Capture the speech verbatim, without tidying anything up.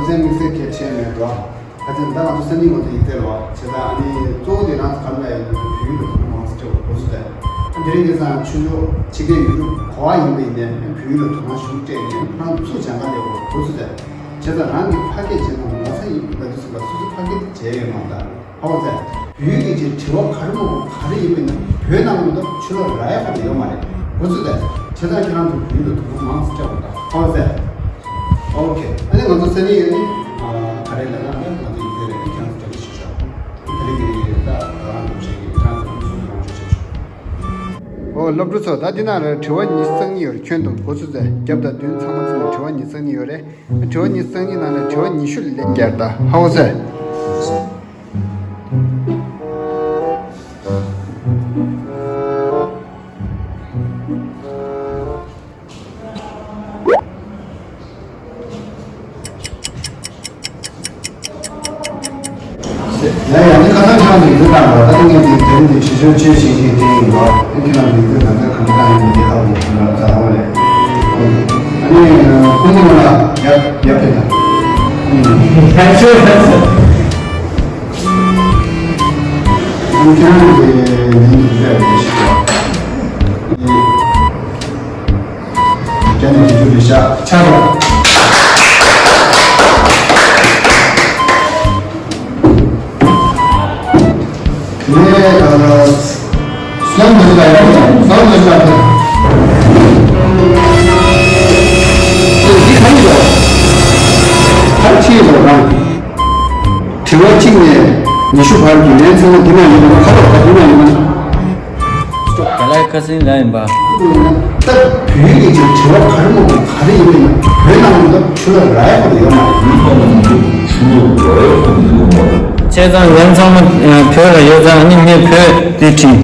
ཚན་དམིགས་བསལ་གལ་ཆེ་མེད་འགྲོ། ཁ་ཚན་ད་ང་ཚོ་སང་ཉིན་ང་ཚོ་ཡིག་ཚད་ལ་བྱས་ཙང་ཨ་ནི་གཙོ་བོ་དེ་རང་ཚོ་ག་ལ་ཡོད་ན་བོད་ཡིག་ལ་དོ་སྣང་མང་ཙམ་སྤྲད་དགོས་འགོ་ཚུགས་ཏེ། ཨ་དེ་རིང་ཁ་སང་ཆུ་ལོག་ཕྱི་རྒྱལ་ཡུལ་གྲུ་ག་བ་ཡིན་པ་ཡིན་ནའི་བོད་ཡིག་ལ་དོ་སྣང་ཞུ་སྤྲད་ནས་རང་ཚོ་སྦྱང་ག་སླེབས་དགོས་འགོ་ཚུགས་ཏེ། བྱས་ཙང་རང་གི་ཕ་སྐད་བྱས་ན་ངོ་ཚ་ཡིན་ལབ་དུས་ཙམ་པ་སོ་སོ་ཕ་སྐད་དེ་བྱས་ཡོད་མ་རེད་ད། ཧ་གོ་སོང་། བོད་ཡིག་གི་ཅིག་དྲི་བ་ག་རེ་མང་པོ་ག་རེ་ཡིན་པ་ཡིན་ན་བོད་ནང་མི་འདུག་ཕྱི་ལོགས་རག་ཡག་ཁོ་ཐག་ཡོད་མ་རེད། འགོ་ཚུགས་ཏེ། བྱས་ཙང་ཁྱེད་རང་ཚོ་བོད་ཡིག་ལ་དོ་སྣང་མང་ཙམ་སྤྲད་དགོས་ད། ཧ་གོ་སོང་། ཨོ་ཁེ། ཨ་ནི་ང་ཚོ་སང་ཉིན་ཡོད་ནི། ཨ། ག་རེ་ལབ་ན་ཨ་ནི་ང་ཚོ་ཡིག་ཚད་རེད། ཁྱེད་རང་ཚོ་དྲན་གྱི་ཞིག་ཤོག་དེ་རིང་གི་ད་རང་རང་འདུག་བྱེད་ཀྱི་ཁྱེད་རང་ཚོ་ལ་སུ་ཡོང་ཆོག་བྱེད་ཆོག་ཨོ་སློབ་ཕྲུག་ཚོ། ད་འདི་ནང་ལ་དྲི་བ་ཉི་ཤུ་རྩ་གཉིས་ཡོད་རེད། ཁྱོན་བསྡོམས་འགོ་ཚུགས་ཚེ་རྒྱབ་དང་མདུན་ཚང་མ་བརྩིས་ནས་དྲི་བ་ཉི་ཤུ་རྩ་གཉིས་ཡོད་རེད། དྲི་བ་ཉི་ཤུ་རྩ་གཉིས་ནང་ནས་དྲི་བ་ཉི་ཤུ་ལན་བརྒྱབ་ད། ཧ་གོ་སོང་། ཡ་ཡ། འདི་ཁ་སང་ཁྱེད་རང་ཚོ་ཡིག་ཚད་བཏང་བ། ད་ལྟ་ངས་འདི་དེ་རིང་འདི་ཕྱི་ཚོན་ཆེ་ཞིག་ཞིག་དེ་ཡིན་པ། ཨེ་ཁྱེད་རང་ཚོ་ཡིག་ཚད་གང་འདྲ་གང་འདྲ་བཏང་ཡིན་མིན་འདི་ཧ་གོ་གི་མ་རེད། ད་ཧ་གོ་ལེ། ཨ་ནི་ཁོང་ཚོ་ལ་ཡ་ཡ་ཕེབས་དང་། ཨ་ནི་ཁྱེད་རང་ཚོ་ཡིག་ཚད་བཏང་ཡིན་མིན་འདི་ཧ་གོ་གི་མ་རེད། རྒྱ་ནས་དེ་ཚོ་རེད་ཤག་ཆག་རོགས། ངས་ཨ་སོང་མི་ཤག་ཡང་སོང་མི་ཤག་ཏུ། འདི་ག་ཡིན་རོགས། ག་རེ་བྱེད་རོགས་རང་། དྲི་བ་གཅིག་ནས་ཉི་ཤུ་བར་གྱི་ལན་ཚང་མ་འདི་ན་ཡོད་པ་ཁ་ལོག་ག་འདི་ན་ཡོད་ན། ད་ལྟ་ཁ་སང་ལ་ཡིན་པ། ད་བོད་ཡིག་གི་དྲི་བ་ག་རེ་མང་པོ་ག་རེ་ཡིན་པ་ཡིན་ན་བོད་ནང་ལ་ཆུ་ལ་རག་ཡག་ཁོ་ཐག་ཡོད་མ་རེད། བྱས་ཙང་ལན་ཚང་མ་བོད་ལ་ཡོད་ཙང་ཨ་ནི་ངས་བོད་དེ་བྲིས།